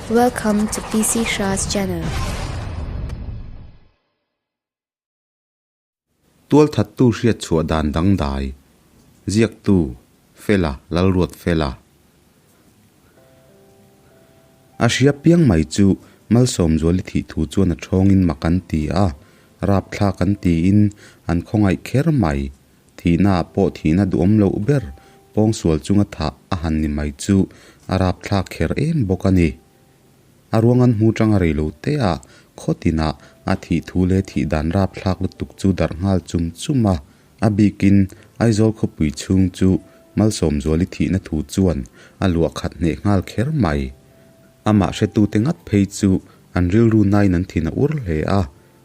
Welcome to PC Shah's channel. Tualthattu hriat chhuah dan dangdai, Ziaktu, Fela, Lalruat Fela. A hria piang mai chu Malsawmzuali thih thu chuan a thawngin mak an ti a, rapthlak an tiin an khawngaih kher mai. Thihna ah pawh thihna duhawm loh ber pawngsual chunga thah a han ni mai chu a rapthlak kher em bawk a ni. A ruang an hmu tang a rei lo te ah khaw tinah a thih thu leh thih dan rapthlak lutuk chu darh nghal chum chum a, a bikin Aizawl khawpui chhung chu Malsawmzuali thihna thu chuan a luah khat hneh nghal kher mai. Amah hretute ngat phei chu an rilru nain an thin a ur hle a,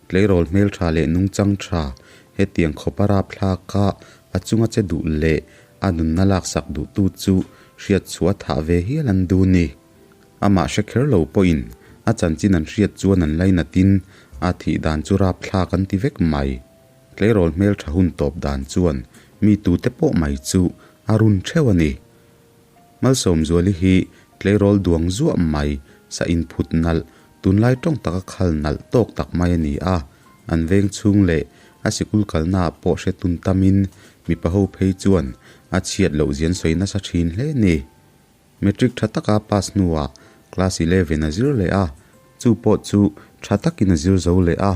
Tleirawl hmeltha leh nungchang tha, hetiang khawpa rapthlaka a chunga che duh leh a nunna laksak duhtu chu hriat chhuah a thah ve hial an duh ni. Amah hre kher lo pawhin a chanchin an hriat chuan an lainatin a thih dan chu rapthlak an ti vek mai. Tleirawl hmeltha hun tawp dan chuan mi tute pawh mai chu a run theuh a ni. Malsawmzuali hi tleirawl duang zuah mai, sa inphut nalh, tunlai tawng taka khal nalh tawk tak mai a ni a. An veng chhung leh a sikul kalnaah pawh hre tun tamin mipa ho phei chuan a chhiat loh zian sawi nasa thin hle ni. Matric tha taka pass hnuah class 11 a zir leh a, chu pawh chu tha takin a zir zo leh a.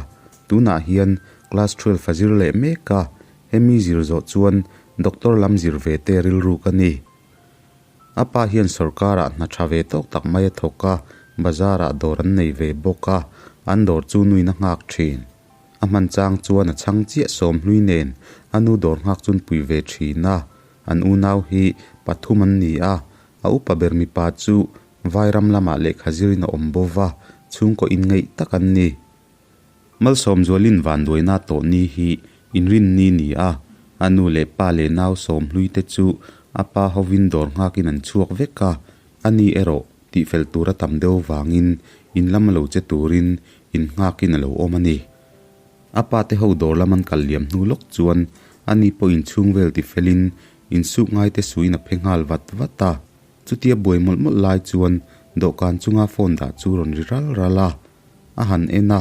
Tunah hian class 12 a zir leh mek a, hemi zir zawh chuan doctor lam zir ve te rilru ka ni. A pa hian sorkarah hna tha ve tawk tak mai a thawk a, bazarah dawr an nei ve bawk a, an dawr chu nuin a nghak thin. A hman chang chuan a chhang chiah sawmhlui nen a nu dawr nghak chun pui ve thin a, an unau hi pathum an ni a, a upa ber mipa chu Vairam lamah lehkha zirin a awm bo va, chhungkaw inngeih tak an ni. Malsawmzualin vanduaina tawh ni hi inrinni ni a, a nu leh pa leh nau sawmhlui te chu a pa hovin dawr nghakin an chhuak vek a, a ni erawh tihfel tur a tam deuh vangin in lam a lo che turin in nghakin a lo awm a ni. A pa te ho dawr lam an kal liam hnu lawk chuan a ni pawh inchhung vel tifelin insuk ngai te suin a phe nghal vat vat a, chutia buai mawlh mawlh lai chuan dawhkan chunga phone dah chu rawn ri ral ral a. A han en a,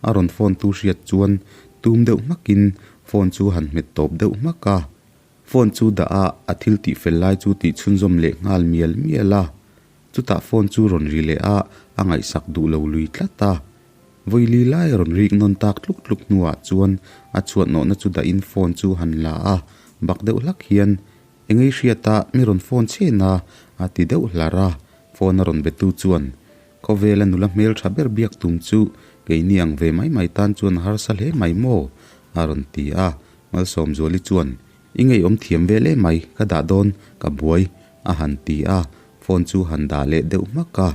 a rawn phone tu hriat chuan tum deuh hmakin phone chu a han hmet tawp deuh hmak a. Phone chu dah a, a thil tih fel lai chu tih chhunzawm leh nghal mial mial a. Chutah phone chu rawn ri leh a, a ngaihsak duh lo lui tlat a. Vawili lai a rawn rik nawn tak tluk tluk hnuah chuan a chhuatnawhna chu dahin phone chu han la a, bak deuh hlak hian Engei hriata mi rawn phone chhen a, a ti deuh hlar a. Phone a rawn betu chuan Khawvela nula hmel tha ber biak tum chu keini ang ve mai mai tan chuan a harsa hle mai maw? a rawn ti a. Malsawmzuali chuan, I ngeiawm thiam vel em mai, ka dah dawn, ka buai, a han ti a, phone chu han dah leh deuh hmak a.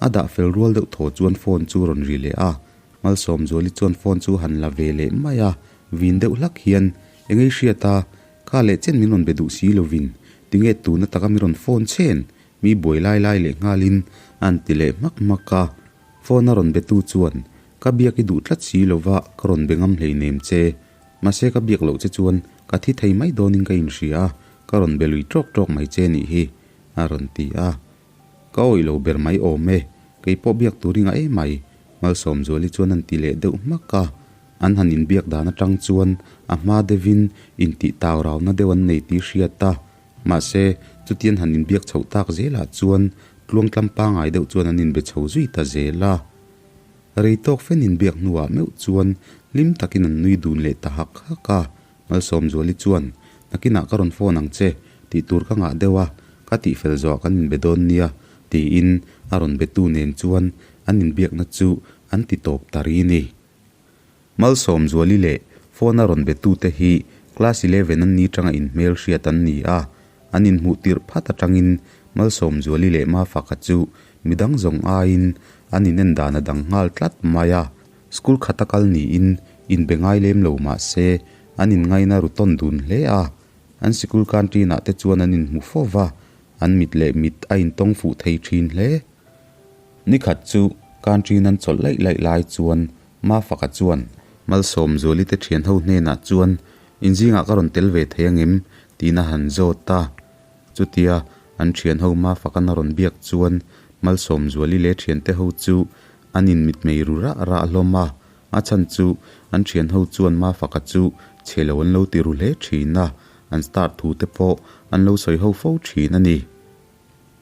A dah fel rual deuh thaw chuan phone chu rawn ri leh a. Malsawmzuali chuan phone chu han la ve leh mai a, vin deuh hlak hian, Engei hriat a, kha leh chen min rawn be duh si lovin, tinge tuna taka mi rawn phone chen? Mi buai lai lai leh nghalin an ti leh hmak hmak a, phone a rawn be tu chuan, Ka biak i duh tlat si lova ka rawn be ngam hleinem che. Mahse ka biak loh che chuan ka thi thei mai dawnin ka inhria a, ka rawn be lui tawk tawk mai che nih hi, a rawn ti a. Ka awih lo ber mai awm e, kei pawh biak tur i ngah em mai, Malsawmzuali chuan an ti leh deuh hmak a. An han inbiak dan atang chuan a hma deuhin intih taurauna deuh an nei tih hriat a. Mahse, chutian han inbiak chhoh tak zelah chuan tluangtlam pangai deuh chuan an inbe chho zui ta zel a. Rei tawk fen inbiak hnuah meuh chuan hlim takin an nui dun leh ta hak hak a. Malsawmzuali chuan, Nakinah ka rawn phone ang che, tih tur ka ngah deuh a, ka tihfel zawhah kan inbe dawn nia, tiin a rawn betu nen chuan an inbiakna chu an ti tawp ta ri ni. Malsawmzuali leh phone a rawn betute hi class 11 an ni tanga inhmel hriat an ni a, an inhmuh tirh phat atangin Malsawmzuali leh Mafaka chu midang zawng aiin an inen dan a dang nghal tlat mai a, school khata kal niin inbe ngai lem lo mah se an inngaina ru tawn dun hle a, an sikul canteen ah te chuan an inhmu fo va, an mit leh mit a intawng fuh thei thin hle. Nikhat chu canteen an chawlh laih laih lai chuan Mafaka chuan Malsawmzuali te thian ho hnenah chuan inzingah ka rawn tel ve thei angem tiin a han zawt a. Chutia an thian ho Mafaka'n a rawn biak chuan Malsawmzuali leh thiante ho chu an inmitmei ru rah rah hlawm a, a chhan chu an thian ho chuan Mafaka chu chhe lo an lo ti ru hle thin a, an star thu te pawh an lo sawi ho fo thin a ni.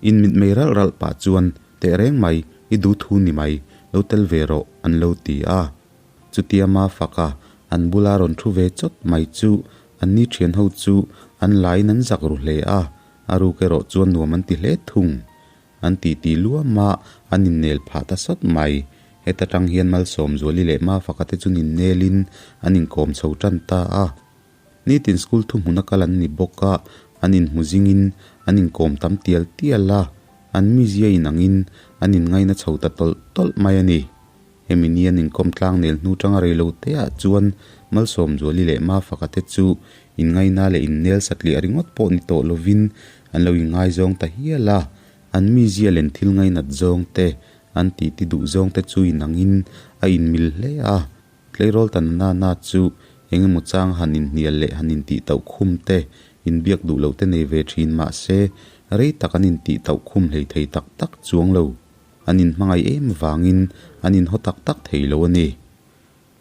Inmitmei ralh ralh pah chuan Tehreng mai, i duh thu ni mai, lo tel ve rawh an lo ti a. Chutia Mafaka an bula rawn thu ve chawt mai chu anni thian ho chu an laiin an zak ru hle a, a ruk erawh chuan nuam an ti hle thung. An titi luam a, an innel phah ta sawt mai. Heta tang hian Malsawmzuali leh Mafaka te chu ninnelin an inkawm chho tan ta a. Nitin school thuhmuna kal an ni bawk a, an inhmu zingin an inkawm tam tial tial a, an mizia inangin an inngaina chho ta tawlh tawlh mai a ni. Hemi ni an inkawm tlang nel hnu tanga rei lo te ah chuan Malsawmzuali leh Mafaka te chu inngaina leh innel satliah ringawt pawh ni tawh lovin an lo inngaizawng ta hial a, an mizia len thil ngainat zawng te, an titi duh zawng te chu inangin a inmil hle a. Tleirawl ta na na chu eng emaw chang han inhnial leh han intih tauh khum te, inbiak duh loh te nei ve thin mah se rei tak an intih tauh khum hlei thei tak tak chuang lo. An inhmangaih em vangin an inhaw tak tak thei lo a ni.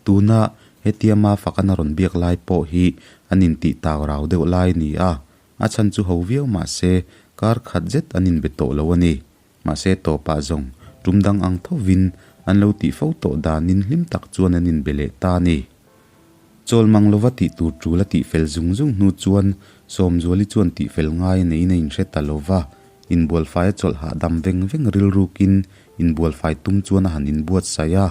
Tuna hetia Mafakana rawn biak lai pawh hi an intih tau rau deuh lai a ni a, a chhan chu ho viau mah se kar khat zet an inbe tawh lo a ni. Mahse tawpah zawng tum dang ang thovin an lo tih fo tawh danin hlim tak chuan an inbe leh ta a ni. Chawl mang lova tih tur tul a tih fel zung zung hnu chuan Sawmzuali chuan tih fel ngai a neiin a inhre ta lova, inbualfai a chawlh hahdam veng veng rilrukin inbualfai tum chuan a han inbuatsaih a.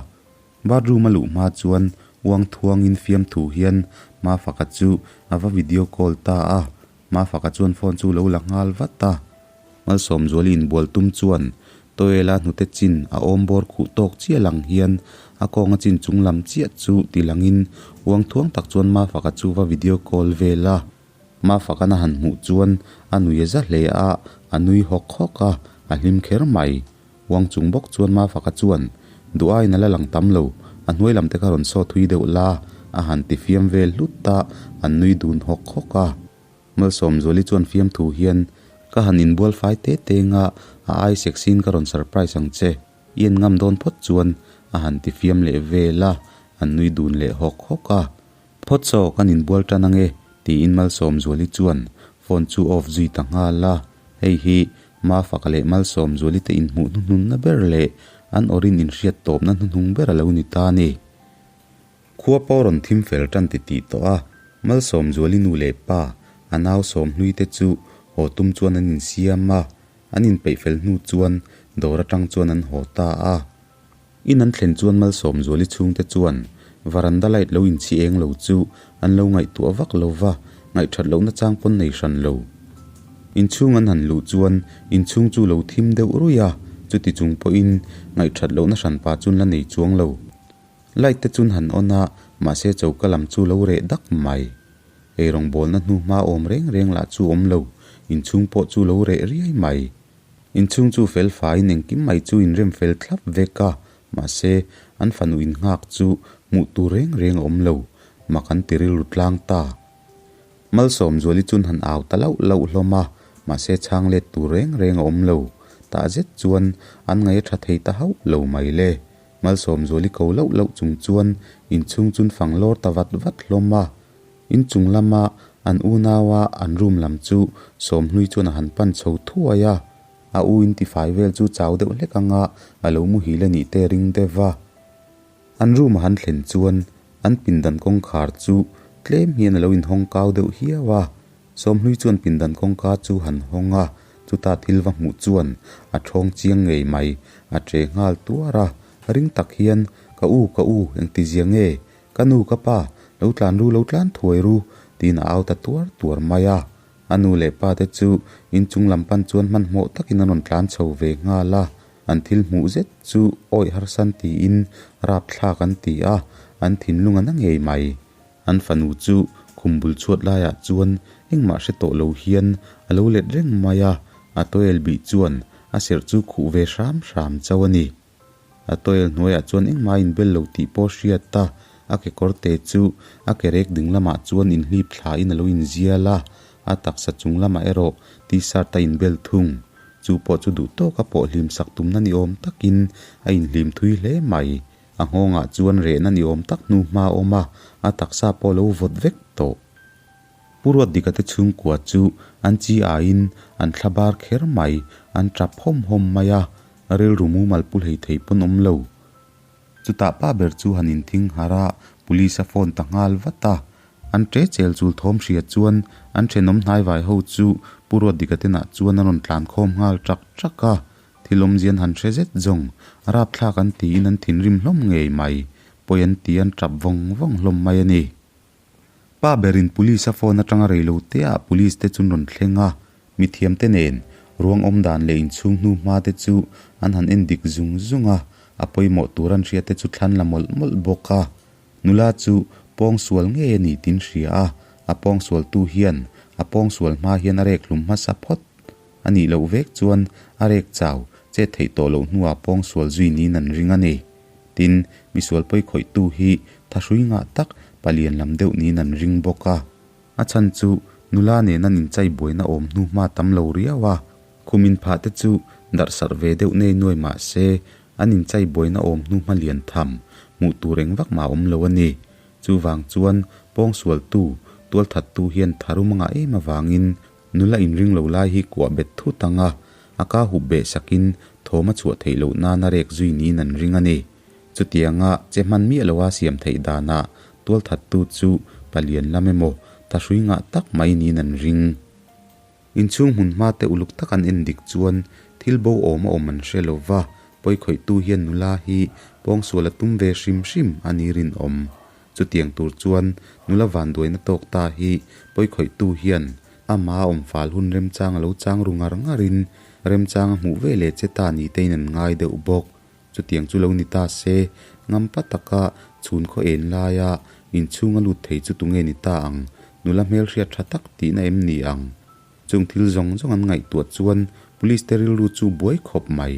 Bathroom a luh hma chuan uang thuangin fiamthu hian Mafaka chu a va video call ta a, Mafaka chuan phone chu lo la nghal vat a. Malsawmzuali inbual tum chuan towel-a hnute chin a awm bawr khuh tawk chiah lang hian a kawnga chin chung lam chiah chu ti langin uang thuang tak chuan Mafaka chu va video call vel a. Mafakana han hmuh chuan a nui a za hle a, a nui hawk hawk a, a hlim kher mai. Uang chung bawk chuan Mafaka chuan duh aiin a la lang tam lo, a hnuai lam te kha rawn saw thui deuh la, a han ti fiam vel hlut a, an nui dun hawk hawk a. Malsawmzuali chuan fiamthu hian, Ka han inbual fai te te nga, a ai sexy in ka rawn surprise ang che, i en ngam dawn phawt chuan, a han ti fiam leh vel a, an nui dun leh hawk hawk a. Phawt chaw kan inbual tan ange, tiin Malsawmzuali chuan phone chu off zui ta nghal a. Hei hi Mafaka leh Malsawmzuali te inhmuh hnuhnunna ber leh an awrin inhriat tawpna hnuhnung ber a lo ni ta a ni. Khua pawh rawn thim fel tan ti tih tawh a, Malsawmzuali nu leh pa, a nau Sawmhlui te chu haw tum chuan an insiam a, an inpeih fel hnu chuan dawr atang chuan an haw ta a. In an thlen chuan Malsawmzuali chhungte chuan varanda light lo inchhi eng lo chu an lo ngaihtuah vak lo va, ngaihthat lohna chang pawn nei hran lo. Inchhung an han luh chuan inchhung chu lo thim deuh ruih a, chuti chung pawhin ngaihthat lohna hranpa chu an la nei chuang lo. Light te chun han on a, mahse choka lam chu lo reh dak mai. Eirawngbawlna hnu hma awm reng reng lah chu awm lo, inchhung pawh chu lo reh riai mai. Inchhung chu fel faiin engkim mai chu inrem fel thlap vek a, mahse an fanu innghak chu hmuh tur reng reng a awm lo, mak an ti rilru tlang ta. Malsawmzuali chun han au ta lauh lauh hlawm a, mahse chhang let tur reng reng a awm lo. Tah zet chuan an ngaih a tha thei ta hauh lo mai le. Malsawmzuali ko lauh lauh chung chuan inchhung chun fang lawr ta vat vat hlawm a. Inchung lama an unaua an room lam chu Sawmhlui chuan a han pan chho thuai a. A u in tifai vel chu chau deuh hlek anga a lo muhil a nih te ring deuh va. An room a han thlen chuan an pindan kawngkhar chu tlem hian a lo inhawng kau deuh hiau a. Sawmhlui chuan pindan kawngka chu han hawng a, chuta thil va hmuh chuan a thawng chiang ngei mai, a che nghal tuar a. Ring tak hian, Ka u, ka u, engtizia nge? Ka nu, ka pa, lo tlan ru, lo tlan thuai ru, tiin a au ta tuar tuar mai a. A nu leh pa te chu inchung lam pan chuan hmanhmawh takin an rawn tlan chho ve nghal a. An thil hmuh zet chu awih harsan tiin rapthlak an ti a, an thinlung a na ngei mai. An fanu chu khum bul chhuat laiah chuan engmah hre tawh lo hian a lo let reng mai a, a towel bih chuan a serh chu khuh ve hram hram chauh a ni. A towel hnuaiah chuan engmah a inbel lo tih pawh hriat a, a kekawr te chu a ke rek ding lamah chuan inhlip thlain a lo inzial a, a taksa chung lamah erawh t-shirt a inbel thung. Chu pawh chu duh tawka pawh hlim sak tumna ni awm takin a inhlim thui hle mai. A nghawngah chuan rehna ni awm tak hnu hma a awm a, a taksa pawh a lo vawt vek tawh. Pu Ruatdika te chhungkua chu an chi aiin an thla bar kher mai, an tap hawm hawm mai a, rilru mumal pu hlei thei pawn awm lo. Chutah pa ber chu han inthing harh a, police a phone ta nghal vat a. An ṭe chel chul thawm hria chuan an ṭhenawm hnaivai ho chu Pu Ruatdika te nah chuan a rawn tlan khawm nghal ṭak ṭak a. Thil awmzia an han hre zet zawng, rapthlak an tiin an thinrim hlawm ngei mai, pawi an ti an ṭap vawng vawng hlawm mai a ni. Pa berin police a phone atanga rei lo te ah police te chu an rawn thleng a, mithiam te nen ruang awm dan leh inchhung hnu hma te chu an han en dik zung zung a, a pawimawh tur an hria te chu thlan la mawlh mawlh bawk a. Nula chu pawngsual ngei a ni tin hria a, a pawngsual tu hian a pawngsual hma hian a rek hlum hmasa phawt a nih loh vek chuan a rek chau chet theih tawh loh hnuah pawngsual zui niin an ring a ni. Tin, misual pawi khawihtu hi thahrui ngah tak palian lam deuh niin an ring bawk a. A chhan chu nula nen an inchai buaina awm hnu hma tam lo riau a, khum inphah te chu darh sarh ve deuh nei nuai mah se an inchai buaina awm hnu hma lian tham hmuh tur eng vak mah awm lo a ni. Chuvang chuan pawngsualtu, tualthattu hian tharum a ngah em avangin Nula inring lo lai hi kuah bet thut ang a, a ka hup beh sakin thawm a chhuah theih loh nan a rek zui niin an ring a ni. Chutianga che hman miah loa siam theih danah tualthattu chu palian lam emaw thahrui ngah tak mai niin an ring. Inchhung hmun hma te uluk tak an en dik chuan thil bo awm a awm an hre lo va, pawikhawihtu hian nula hi pawngsual a tum ve hrim hrim a ni rinawm. Chutiang tur chuan nula vanduaina tawk ta hi pawikhawihtu hian ama awm fal hun remchang a lo chang ru ngar ngarin remchang a hmuh ve leh che ta ni tein an ngai deuh bawk. Chutiang chu lo ni ta se, ngampa taka chhun khaw en laia inchhung a lut thei chu tunge ni ta ang, nula hmelhriat tha tak tihna em ni ang? Chung thil zawng zawng an ngaihtuah chuan police te rilru chu buai khawp mai.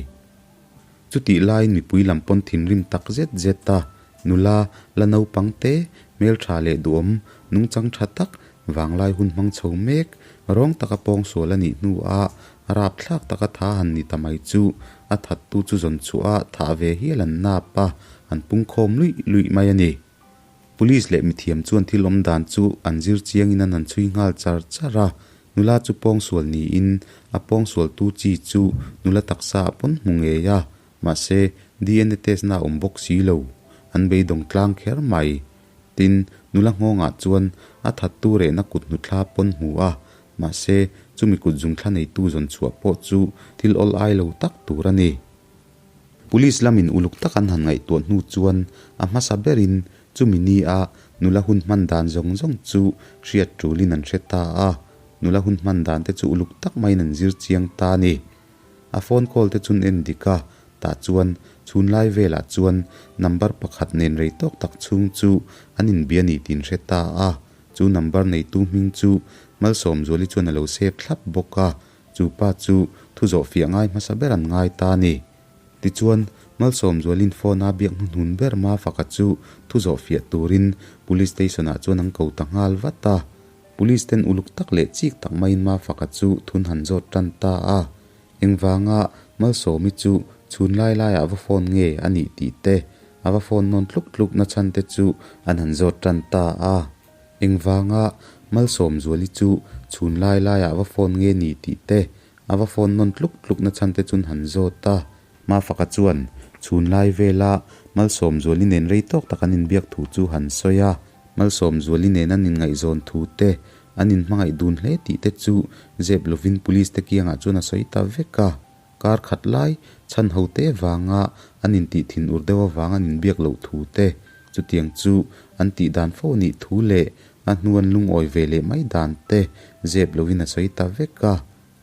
Chutih laiin mipui lam pawn thinrim tak zet zet a, nula, la naupang te, hmeltha leh duhawm, nungchang tha tak, vanglai hun hmang chho mek, rawng taka pawngsual a nih hnu a, rapthlak taka tha han ni ta mai chu a thattu chu zawn chhuah a thah ve hial an nap a, an pungkhawm luih luih mai a ni. Police leh mithiam chuan thil awm dan chu an zir chiangin an han chhui nghal char char a, nula chu pawngsual niin a pawngsualtu chi chu nula taksa a pawn hmu ngei a, mahse DNA test na a awm bawk si lo, an beidawng tlang kher mai. Tin, nula nghawngah chuan a thattu rehna kut hnuthla pawn hmu a, mahse chumi kut zungthla neitu zawn chhuah pawh chu thil awl ai lo tak tur a ni. Police lamin uluk tak an han ngaihtuah hnu chuan a hmasa berin chumi ni a nula hun hman dan zawng zawng chu hriat tulin an hre ta a, nula hun hman dan te chu uluk tak maiin an zir chiang ta a ni. A phone call te chun en dik a, tah chuan chhunlai velah chuan number pakhat nen rei tawk tak chhung chu an inbia ni tih an hre ta a, chu number neitu hming chu Malsawmzuali chuan a lo save thlap bawk a, Chu pa chu thu zawh fiah ngai hmasa ber an ngai ta a ni. Tichuan, Malsawmzualin phone a biak hnuhnun ber Mafaka chu thu zawh fiah turin Police Station ah chuan an ko ta nghal vat a. Police ten uluk tak leh chik tak maiin Mafaka chu thun han zawt tan ta a. Engvanga Malsawmi chu chhun lai laiah va phone nge a nih tih te, a va phone nawn tluk tluk na chhan te chu an han zawt tan ta a. Engvanga Malsawmzuali chu chhun lai laiah va phone nge ni tih te, a va phone nawn tluk tluk na chhan te chun han zawt a. Mafaka chuan chhun lai vela Malsawmzuali nen rei tawk tak an inbiak thu chu han sawi a. Malsawmzuali nen an inngaihzawn thu te, an inhmangaih dun hle tih te chu zep lovin police te kiangah chuan a sawi ta vek a. Kar khat lai chhan ho te vanga an intih thin ur deuh avang an inbiak loh thu te, chutiang chu an tih dan fo nih thu leh a hnu an lungawi ve leh mai dan te zep loin a sawi ta vek a.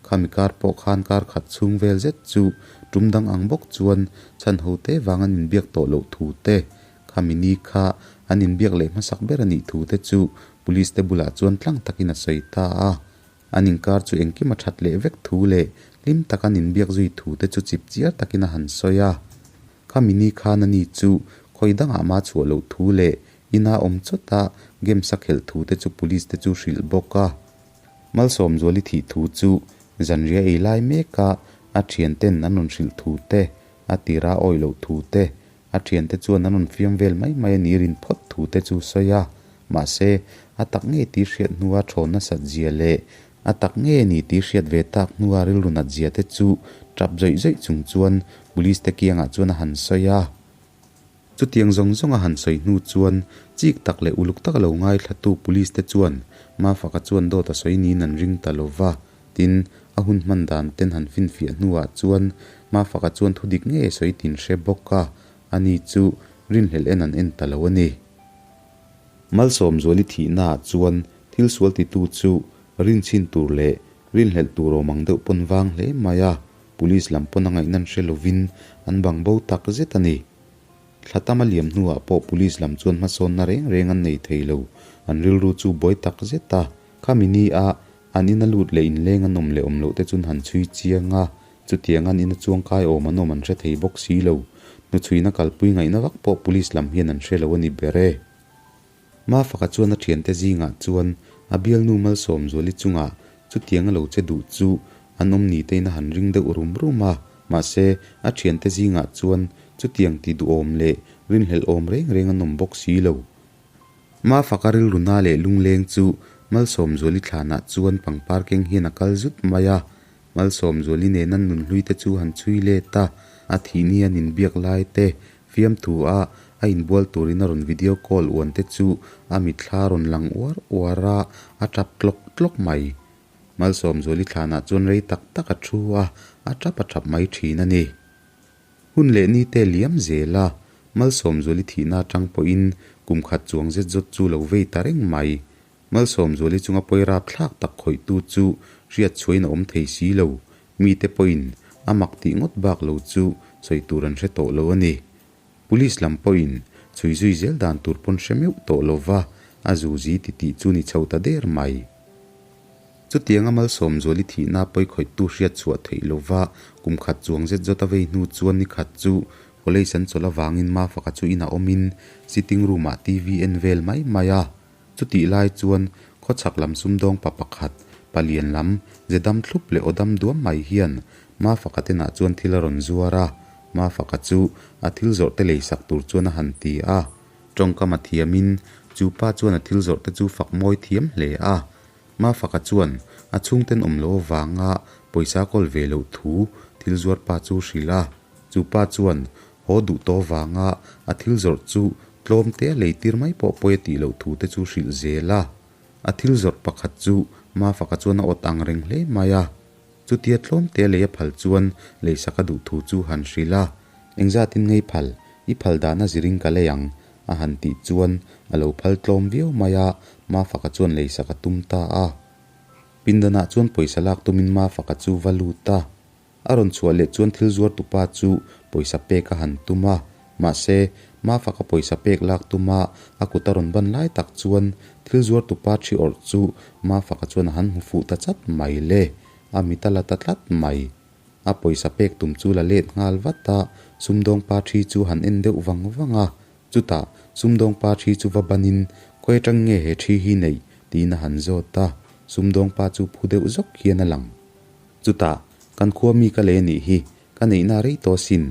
Khami kar pawh khan kar khat chhung vel zet chu tum dang ang bawk chuan chhan ho te vang an inbiak tawh loh thu te, khami ni kha an inbiak leh hmasak ber a nih thu te chu police te bulah chuan tlang takin a sawi ta a. An inkar chu engkim a that leh vek thu leh hlim tak an inbiak zui thu te chu chip chiar takin a han sawi a. Khami ni khan ani chu khawi dangah mah chhuah loh thu leh ina awm chawt a games a khelh thu te chu police te chu hrilh bawk a. Malsawmzuali thih thu chu zanriah ei lai mek a A thianten an rawn hrilh thu te, a tira awih loh thu te, a thiante chuan an rawn fiam vel mai mai a ni rin phawt thu te chu sawi a. Mahse, a tak ngei tih hriat hnua thawn nasat zia leh a tak ngei a ni tih hriat ve tak hnua rilru nat zia te chu tap zawih zawih chung chuan Police te kiangah chuan a han sawi a. Chutiang zawng zawng a han sawi hnu chuan chik tak leh uluk taka lo ngaithlatu Police te chuan Mafaka chuan dawt a sawi niin an ring ta lo va. Tin, a hun hman dan ten han finfiah hnuah chuan Mafaka chuan thudik ngei a sawi tin hre bawk a, ani chu rinhlelh en an en ta lo a ni. Malsawmzuali thihnaah chuan thil sual titu chu rinchhin tur leh rinhlelh tur awm ang deuh pawn vang hle mai a, Police lam pawn a ngaihna an hre lovin an bang bo tak zet a ni. Thla tam a liam hnuah pawh Police lam chuan hmasawnna reng reng an nei thei lo, an rilru chu buai tak zet a. Khami ni a an ina lut leh inleng an awm leh awm loh te chuan han chhui chiang a, chutiang an ina chuangkai awm an awm an hre thei bawk si lo. Hnuchhuina kalpui ngaihna vak pawh Police lam hian an hre lo a ni ber e. Mafaka chuan a thiante zingah chuan a bialnu Malsawmzuali chungah chutiang a lo che duh chu an awm ni tein a han ring deuh rum rum a, mahse a thiante zingah chuan chutiang ti duhawm leh rinhlelh awm reng reng an awm bawk si lo. Mafaka rilru na leh lungleng chu Malsawmzuali thlanah chuan pangpar keng hian a kal zut mai a, Malsawmzuali nen an nunhlui te chu han chhui let a, a thihni an inbiak lai te, fiamthu a a inbual turin a rawn video call uan te chu a mitthla a rawn lang uar uar a, a tap tlawk tlawk mai. Malsawmzuali thlanah chuan rei tak tak a thu a, a tap a tap mai thin a ni. Hun leh ni te liam zel a, Malsawmzuali thihna atang pawhin kum khat chuang zet zawt chu lo vei ta reng mai. Malsawmzuali chunga pawi rapthlak tak khawihtu chu hriat chhuain a awm thei si lo. Mite pawhin a mak tih ngawt bak lo chu sawi tur an hre tawh lo a ni. Police lam pawhin chhui zui zel dan tur pawn hre meuh tawh lo va, a zuzi ti tih chu ni chho ta der mai. Chutianga Malsawmzuali thihna pawi khawihtu hriat chhuah theih lo va, kum khat chuang zet zawt a vei hnu chuan ni khat chu College an chawlh avangin Mafaka chu inah awmin sitting room ah TV en vel mai mai a. Chutih lai chuan khawchhak lam sumdawng pa pakhat, palian lam, ze dam thlup leh aw dam duam mai hian Mafaka tenah chuan thil a rawn zuar a, Mafaka chu a thil zawrh te lei sak tur chuan a han ti a. Tawngkam a thiamin chu pa chuan a thil zawrh te chu fak mawi thiam hle a. Mafaka chuan a chhungten awm loh avanga pawisa kawl ve loh thu thil zuar pa chu hrilh a. Chu pa chuan haw duh tawh avanga a thil zawrh chu tlawm te a lei tir mai pawh pawi a tih loh thu te chu hrilh zel a. A thil zawrh pakhat chu Mafaka chuan a awt ang reng hle mai a. Chutia tlawm te a lei a phal chuan leisak a duh thu chu han hrilh a. Engzatin ngei phal, i phal dahna ziring ka lei ang, a han tih chuan a lo phal tlawm viau mai a, Mafaka chuan leisak a tum ta a. Pindanah chuan pawisa lak tumin Mafaka chu va lut a. A rawn chhuah leh chuan thil zuar tupa chu pawisa pek a han tum a, mahse, Mafaka pawisa pek lak tuma a kut a rawn ban lai tak chuan thil zuar tupa thi awrh chu Mafaka chuan a han hmu fuh ta chat mai le, a mit a la ta tlat mai. A pawisa pek tum chu la let nghal vat a, sumdawng pa thi chu han en deuh vang vang a, chutah sumdawng pa thi chu va banin khawi atang nge he thi hi neih tiin a han zawt a, sumdawng pa chu phu deuh zawk hian a lang. Chutah, Kan khua mi ka lei a nih hi, ka neihna rei tawh asin,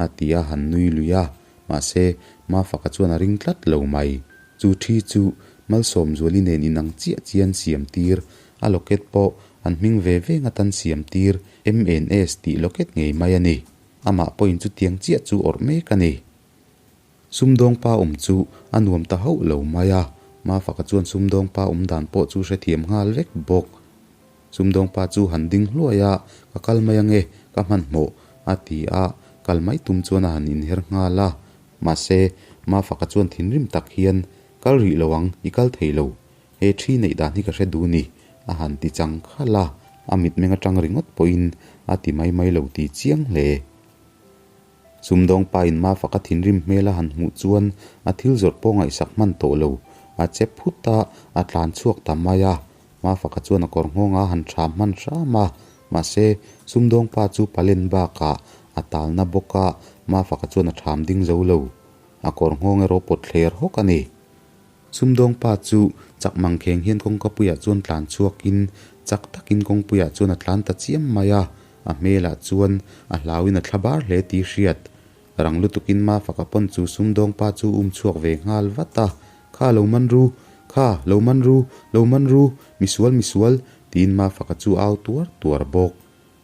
a ti a han nui lui a. Mahse, Mafaka chuan a ring tlat lo mai. Chu thi chu Malsawmzuali nen inang chiah chiah an siam tir, a locket pawh an hming ve ve ngat an siam tir, MNS tih locket ngei mai a ni. Amah pawhin chutiang chiah chu awrh mek a ni. Sumdawng pa awm chu a nuam ta hauh lo mai a, Mafaka chuan sumdawng pa awm dan pawh chu hrethiam nghal vek bawk. Sumdawng pa chu han ding hluai a, Ka kal mai ange, ka hmanhmawh, a ti a, kal mai tum chuan a han inher nghal a. Mahse, Mafaka chuan thinrim tak hian, Kal rih lo ang, i kal thei lo. He thi neih dan hi ka hre duh ni, a han ti chang khalh a, a mitmeng atang ringawt pawhin a ti mai mai lo ti chiang hle. Sumdawng pa in Mafaka thinrim hmel a han hmuh chuan a thil zawrh pawh ngaihsak hman tawh lo. A che phut a, a tlan chhuak ta mai a. Mafaka chuan a kawr nghawng a han thram hman hram a. Mahse, sumdawng pa chu palen bakah a talna bawk a, Mafaka chuan a thram ding zo lo. A kawr nghawng erawh pawt thler hawk a ni. Sumdawng pa chu chak mangkheng hian kawngkapuiah chuan tlan chhuakin chak takin kawngpuiah chuan a tlan ta chiam mai a. A hmelah chuan a hlauin a thlabar hle tih hriat. Rang lutukin Mafaka pawn chu sumdawng pa chu um chhuak ve nghal vat a, Kha lo man ru! Kha, lo man ru! Lo man ru! Misual, misual! tiin Mafaka chu au tuar tuar bawk.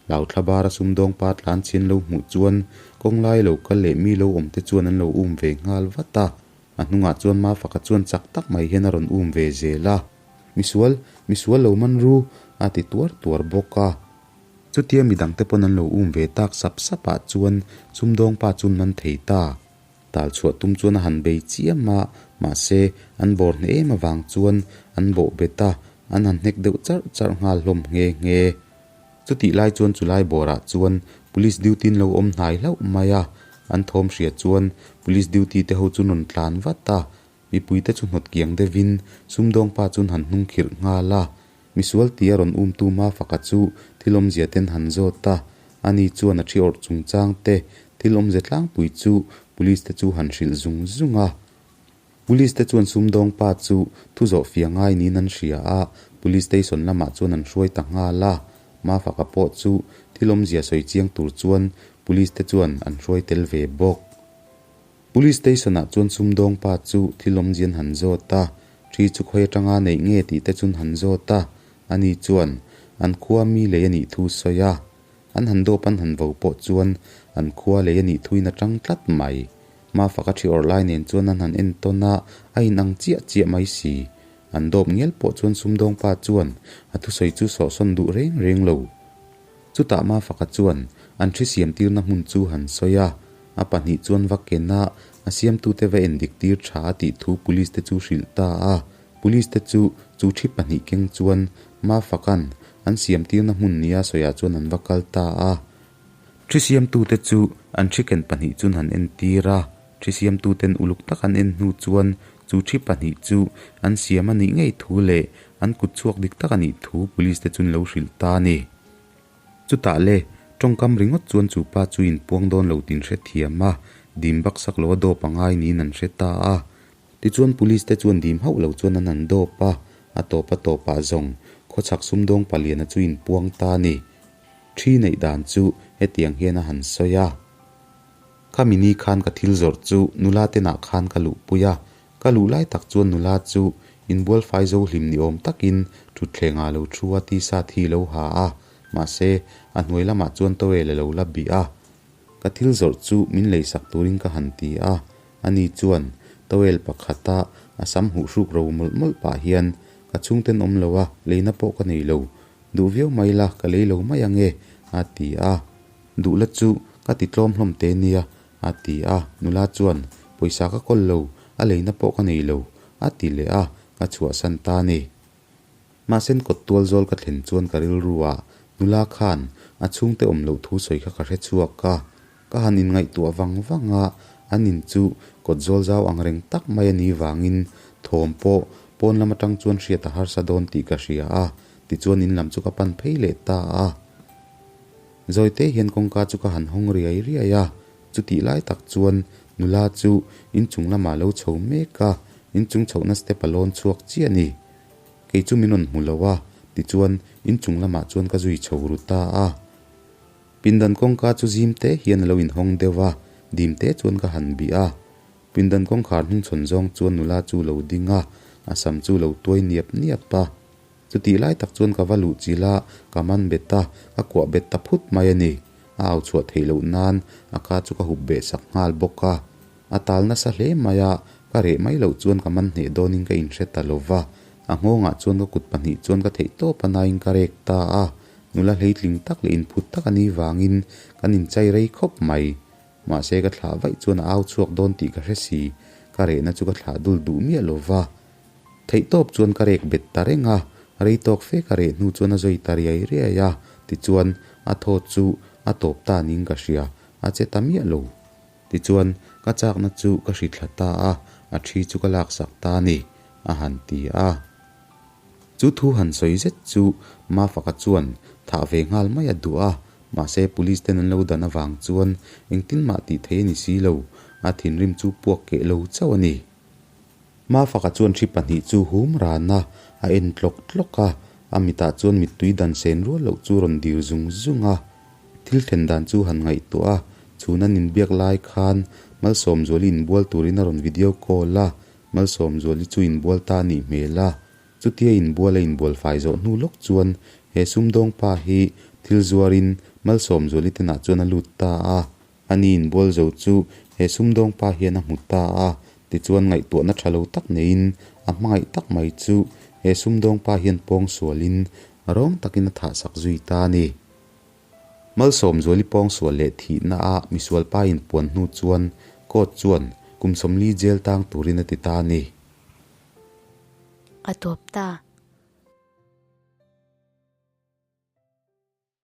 Lau thlabara sumdawng pa tlan chhin lo hmuh chuan kawnglai lo kal leh mi lo awm te chuan an lo um ve nghal vat a. A hnungah chuan Mafaka chuan chak tak mai hian a rawn um ve zel a. Misual, misual lo man ru! a ti tuar tuar bawk a. Chutia midangte pawn an lo um ve tak sap sap ah chuan sumdawng pa chu man thei ta. Tal chhuah tum chuan a han bei chiam a, mahse an bawr hneh em avang chuan an bawh bet a, an han hnek deuh charh charh nghal hlawm nghe nghe. Chutih lai chuan chulai bawrah chuan Police duty an lo awm hnai hlauh mai a, an thawm hria chuan Police duty te ho chu rawn tlan vat a, Mipuite chu hnawt kiang deuhin sumdawng pa chuan han hnung khirh nghal a. Misual tia rawn umtu Mafaka chu thil awmzia ten han zawt a, ani chuan a thi awrh chungchang te thil awmze tlangpui chu Police te chu han hrilh zung zung a. Police te chuan sumdawng pa chu thu zawh fia ngai niin an hria a, Police station lamah chuan an hruai ta nghal a. Mafaka pawh chu thil awmzia sawi chiang tur chuan Police te chuan an hruai tel ve bawk. Police station ah chuan sumdawng pa chu thil awmzian han zawt a, thi chu khawi atanga neih nge tih te chun han zawt a, ani chuan an khua mi lei a nih thu sawi a, an han dawp an han vo pawh chuan an khua lei a nih thuin a tang tlat mai. Mafaka thi awrh lai nen chuan an han en tawn a, a inang chiah chiah mai si. An dawp ngial pawh chuan sumdawng pa chuan a thusawi chu sawhsawn duh reng reng lo. Chutah Mafaka chuan an thi siamtirna hmun chu han sawi a, a pahnih chuan va ken a, a siamtute va endik tir tha a tih thu Police te chu hrilh ta a. Police te chu chu thi pahnih keng chuan Mafaka'n an siamtirna hmun nia sawiah chuan an va kal ta a. Thi siamtute chu an thi ken pahnih chun han entir a, thi siamtuten uluk tak an en hnu chuan chu thi pahnih chu an siam a nih ngei thu leh an kut chhuak dik tak a nih thu Police te chun lo hrilh ta a ni. Chutah le, tawngkam ringawt chuan chu pa chu inpuang dawn lo tin hrethiam a, dim baksak lo a dawp a ngai niin an hre ta a. Tichuan Police te chuan dim hauh lo chuan an han dawp a, a tawp a tawpah zawng khawchhak sumdawng paliana chu inpuang ta a ni. Thi neih dan chu hetiang hian a han sawi a. Khami ni khan ka thil zawrh chu nula tenah khan ka luhpui a, ka luh lai tak chuan nula chu inbual fai zo hlim ni awm takin thutthleng ah lo thu a tisa thi lo ha a, mahse a hnuai lamah chuan towel a lo la bih a. Ka thil zawrh chu min leisak turin ka han ti a, ani chuan towel pakhata a sam huh hruk ro mawlh mawlh pah hian ka chhungten awm lo a, leina pawh ka nei lo, duh viau mai la ka lei lo mai ange a ti a. Duh la chu ka ti tlawm hlawm te nia, a ti a. Nula chuan, Pawisa ka kawl lo, a leina pawh ka nei lo, a ti leh a, ka chhuahsan ta a ni. Mahsen kawt tual zawl ka thlen chuan ka rilru a, nula khan a chhungte awm loh thu sawi kha ka hre chhuak a. Ka han inngaihtuah vang vang a, an in chu kawt zawl zau ang reng tak mai a nih vangin thawm pawh pawn lam atang chuan hriat a harsa dawn tih ka hria a, tichuan in lam chu ka pan phei leh ta a. Zawite hian kawngka chu ka han hawng riai riai a, chutih lai tak chuan nula chu inchung lamah lo chho mek a, inchung chhohna step a lawn chhuak chiah a ni. Kei chu min rawn hmu lo a, tichuan inchung lamah chuan ka zui chho ru ta a. Pindan kawngka chu zim te hian a lo inhawng deuh a, dim te chuan ka han bih a. Pindan kawngkhar hnungchhawn zawng chuan nula chu lo ding a, a sam chu lo tuai niap niap a. Chutih lai tak chuan ka va luh chilh a, ka man bet a, ka kuah bet ta phut mai a ni. A au chhuah theih loh nan a ka chu ka hup beh sak nghal bawk a. A tal nasa hle mai a, ka reh mai loh chuan ka man hneh dawnin ka inhre ta lo va. A nghawngah chuan ka kut pahnih chuan ka theih tawp a nain ka rek ta a. Nula hleitling tak leh inphut tak a nih vangin kan inchai rei khawp mai. Mahse ka thlah vaih chuan a au chhuak dawn tih ka hre si, ka rehna chu ka thlah dul duh miah lo va. Theihtawp chuan ka rek bet ta reng a, rei tawk fe ka reh hnu chuan a zawi ta riai riai a, tichuan a thaw chu a tawp ta ning ka hria, a che ta miah lo. Tichuan ka chakna chu ka hri thla ta a, a thi chu ka laksak ta a ni, a han ti a. Chu thu han sawi zet chu Mafaka chuan thah ve nghal mai a duh a, mahse police ten an lo dan avang chuan engtin mah tih theih a ni si lo, a thinrim chu puak keh lo chauh a ni. Mafaka chuan hri pahnih chu hum ran a, a en tlawk tlawk a, a mitah chuan mittui dan sen rual loh chu rawn dir zung zung a. Thil thlen dan chu han ngaihtuah a, chhun an inbiak lai khan Malsawmzuali inbual turin a rawn video call a, Malsawmzuali chu inbual ta a nih hmel a. Chutia inbual a inbual fai zawh hnu lawk chuan he sumdawng pa hi thil zuarin Malsawmzuali tenah chuan a lut ta a. Ani inbual zo chu he sumdawng pa hian a hmu ta a, tichuan ngaihtuahna tha lo tak neiin a hmangaih tak mai chu he sumdawng pa hian pawng sualin rawng takin a thahsak zui ta a ni. Malsawmzuali pawngsual leh thihna a misual pa inpuan hnu chuan court chuan kum 40 jail tang turin a ti ta a ni. A tawp ta.